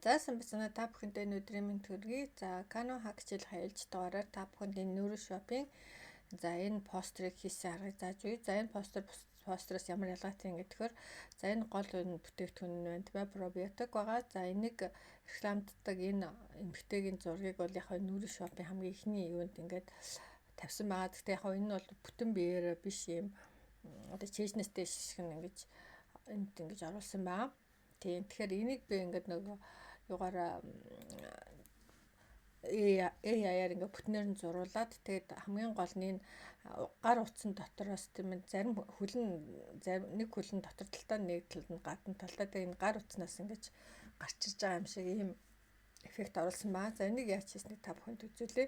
За сайн байна уу, та бүхэндээ өнөөдрийн мэнд хүргэе. За Canon Hack хичээл хаялж дугаараар та бүхэнд энэ Nuru Shopping за энэ постерыг хийсэн аргыг зааж өгье. За энэ постер постероос ямар ялгаатай юм гэхээр за энэ гол бүтээгдэхүүн нь байна, тийм ээ, пробиотик байгаа. За энийг рекламддаг энэ эмэгтэйгийн зургийг бол яг Nuru Shopping хамгийн эхний юунд ингээд тавьсан байгаа. Гэхдээ яг энэ бол бүтэн биеэр биш, юм одоо чэйжнээс дээш шиг ингэж энд ингэж оруулсан байгаа. Тийм, тэгэхээр энийг би ингээд нөгөө югаараа AI-аар ингээ бүтнээр нь зуруулад, тэгээд хамгийн гол нь энэ гар утсан дотроос, тийм ээ, зарим хөлн, зарим нэг хөлн дотор талдаа, нэг талд нь гадна талдаа, тэгээд энэ гар утснаас ингэж гарч ирж байгаа юм шиг ийм эффект оруулсан баа. За энийг яаж хийснийг та бүхэнд үзүүлье.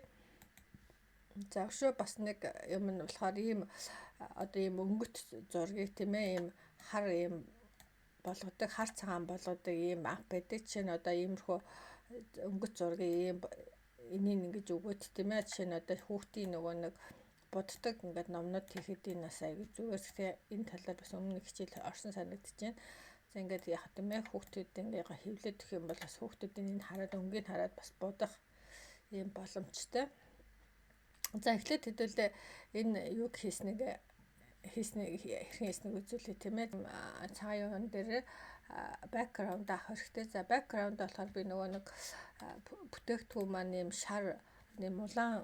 За өшөө бас нэг юм нь болохоор ийм одоо ийм өнгөт зургийг, тийм ээ, ийм хар ийм болгодог, хар цагаан болгодог ийм app байдаг. Жишээ нь одоо иймэрхүү өнгөт зургийг ийм энийг ингэж өгөөд, тийм ээ, жишээ нь одоо хүүхдийн нөгөө нэг буддаг ингээд номнод хийхэд энэ бас аягүй зүгээр. Тэгэхээр энэ талаар бас өмнө нэг хичээл орсон санагдаж байна. За ингээд яг, тийм ээ, хүүхдүүд ингээд хэвлээд өгөх юм бол бас хүүхдүүдийн энэ хараад, өнгийг хараад бас будах ийм боломжтой. За эхлээд хэдүүлээ энэ юг хийснийг хэрхэн хийснийг үзүүлье, тийм ээ. Цагаан юун дээр background авах хэрэгтэй. За background болохоор би нөгөө нэг бүтээгдэхүүн маань юм шар нэм улаан,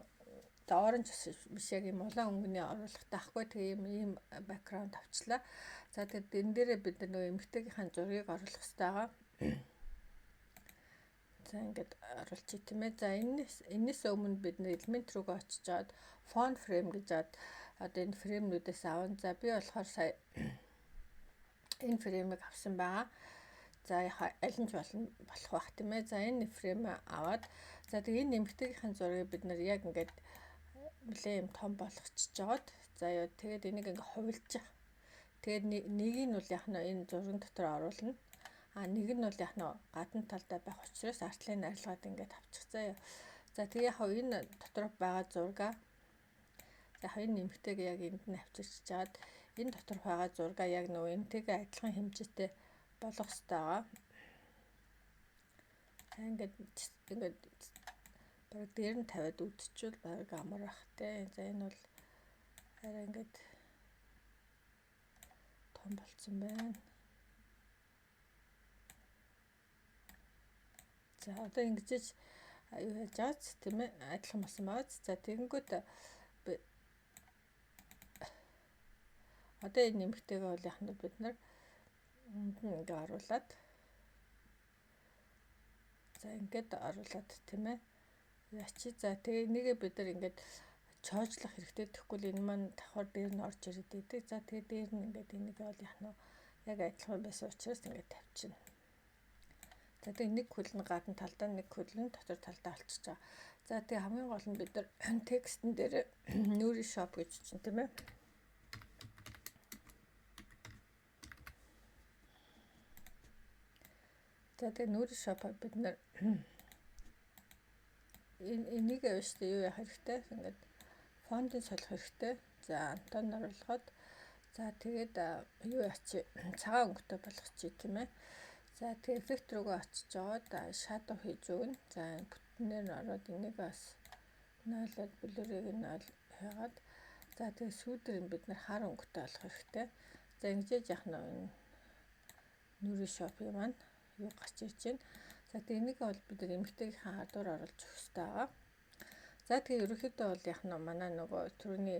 за orange биш, яг юм улаан өнгөний оруулахтай ахгүй. Тэгээ ийм ийм background авчлаа. За тэгээд энэ дээрээ бид нөгөө эмэгтэйгийнхаа зургийг оруулах хэрэгтэй байгаа. За ингээд оруулчих, тийм ээ. За энэс өмнө бид нэр элемент рүүгээ очиж аваад font frame гэж аваад одоо энэ frame нүүдээс аван. За би болохоор сая энэ frame ийг авсан байгаа. За яха аль нь ч болно болох бах, тийм ээ. За энэ frame аваад, за тэгээ энэ эмэгтэйгийнхэн зургийг бид нар яг ингээд нэлээ юм том болгочихж жагаад, за ёо, тэгээд энийг ингээ хувилчих. Тэгээд нэг нь бол яг нь энэ зурган дотор оруулна. А нэг нь бол яг нь гадна талдаа байх учраас артлын арилгаад ингээд авчих заяа. За тэгээ яг энэ дотор байгаа зургаа, яг энэ нэмэгтэйг яг энд нь авчирч жаад, энэ дотор байгаа зургаа яг нөгөө энтэйгээ адилхан хэмжээтэй болгох хэрэгтэй байгаа. За ингээд бараг дээр нь тавиад үдчихвэл бараг амар бах те. За энэ бол арай ингээд том болцсон байна. За одоо ингэж юу яаж байгаач, тийм ээ, адилхан болсон байгааз. За тэгэнгүүт одоо энэ нэмэгтэйгээ бол яг нь бид нар энд нь ингээ оруулаад, за ингээд оруулаад, тийм ээ, яачи. За тэгээ энийгээ бид нар ингээд чойжлох хэрэгтэй, тэгэхгүй энэ маань давхар дээр нь орж ирээд байдаг. За тэгээ дээр нь ингээд энийг бол яг нь яг адилхан байсан учраас ингээд тавьчихна. За тэгээ нэг хөл нь гадна талдаа, нэг хөл нь дотор талдаа олчиж байгаа. За тэгээ хамгийн гол нь бид нар текстэн дээр Nuri Shop гэж чинь, тийм ээ. За тэгээ Nuri Shop бид нар энэ энийг авш шүү, юу яах хэрэгтэй? Ингээд фондын солих хэрэгтэй. За Антон оруулахад, за тэгээд юу яач, цагаан өнгөтэй болгочих, тийм ээ. За тэгээ эффект рүүгээ очиж жоод shadow хийж өгнө. За бүтнээр нь ороод энийг бас 0-оод blur-ыг нь 0 хийгаад, за тэгээ сүүдэр нь бид нар хар өнгөтэй болох хэрэгтэй. За ингэж яах нь энэ Nuri Shop-ийн маань юу гарч ирж байна. За тэгээ энийг бол бид нар эмэгтэйгийнхаа хардуур оруулж өгөх хэрэгтэй байгаа. За тэгээ ерөнхийдөө бол яг нь манай нөгөө түрүүний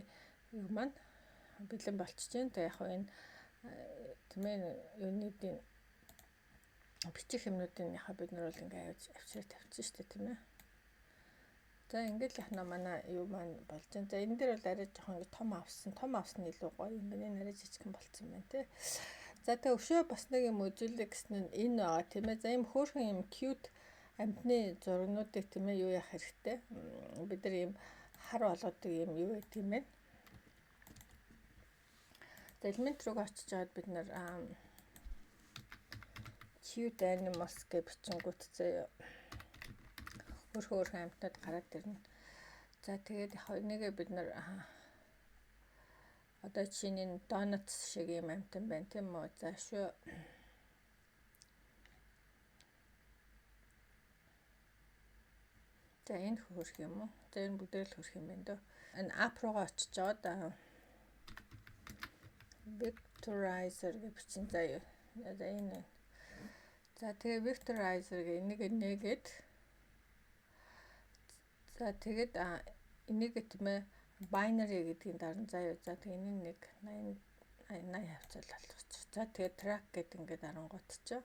юу маань бэлэн болчихж байна. Тэгээ яг энэ, тийм ээ, юунуудын бичих юмнуудын яхаа бид нар бол ингээ авчираа тавьчихсан шүү дээ, тийм ээ. За ингээл яг нь манай юу маань болж байна. За энэ дээр бол арай жоохон ингээ том авсан. Том авсан нь илүү гоё юм байна. Энэ арай жижигхэн болцсон байна, тий. За тэгээ өшөө бас нэг юм үзүүлэх гэсэн нь энэ байгаа, тийм ээ. За ийм хөөрхөн юм cute амьтны зургнуудыг, тийм ээ, юу яах хэрэгтэй. Бид нар ийм хар болгодог юм юу гэдэг юм бэ? За элемент рүүгээ очиж аваад бид нар cute animals гэж бичингүүт заяа хөөрхөн хөөрхөн амьтнууд гараад ирнэ. За тэгээд яг энийгээ бид нар одоо чинь энэ donuts шиг юм амьтан байна, тийм үү? За шүү. За, энэ хөөрх юм уу? За, энэ бүгдээр л хөөрх юм байна дөө. Энэ app руугаа очиж жоод vectorizer гэж бичин заяа. За, энэ. За, тэгээ vectorizer гэх энийг нээгээд, за, тэгээд энийг, тийм ээ, binary гэдгийн дараа заяа. За, тэгээ энэ нэг 80 80 хавцал болгочих. За, тэгээд track гэдэг ингээд дарангуут чи.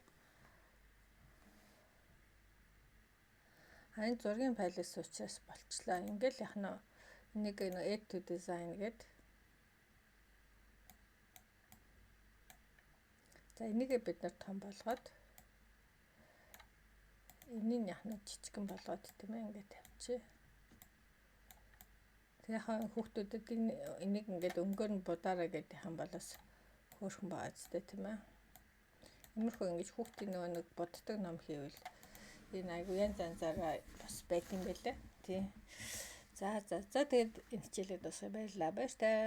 А, энэ зургийн файлаас учраас болчлаа. Ингээл яг нь энийг add to design гээд. За, энийгээ бид нар том болгоод, энийг яг нь жижигэн болгоод, тийм ээ, ингээд тавьчих. Тэгээ хаа хүүхдүүдэд энэ энийг ингээд өнгөөр нь будаараа гэдэг юм бол бас хөөрхөн байгаа зү, тийм ээ. Иймэрхүү ингэж хүүхдийн нөгөө нэг буддаг ном хийвэл энэ айгу янз янзаараа бас байт юм байлээ. Тийм. За, тэгээд энэ хичээлээ дуусгая. Баярлалаа. Баяртай.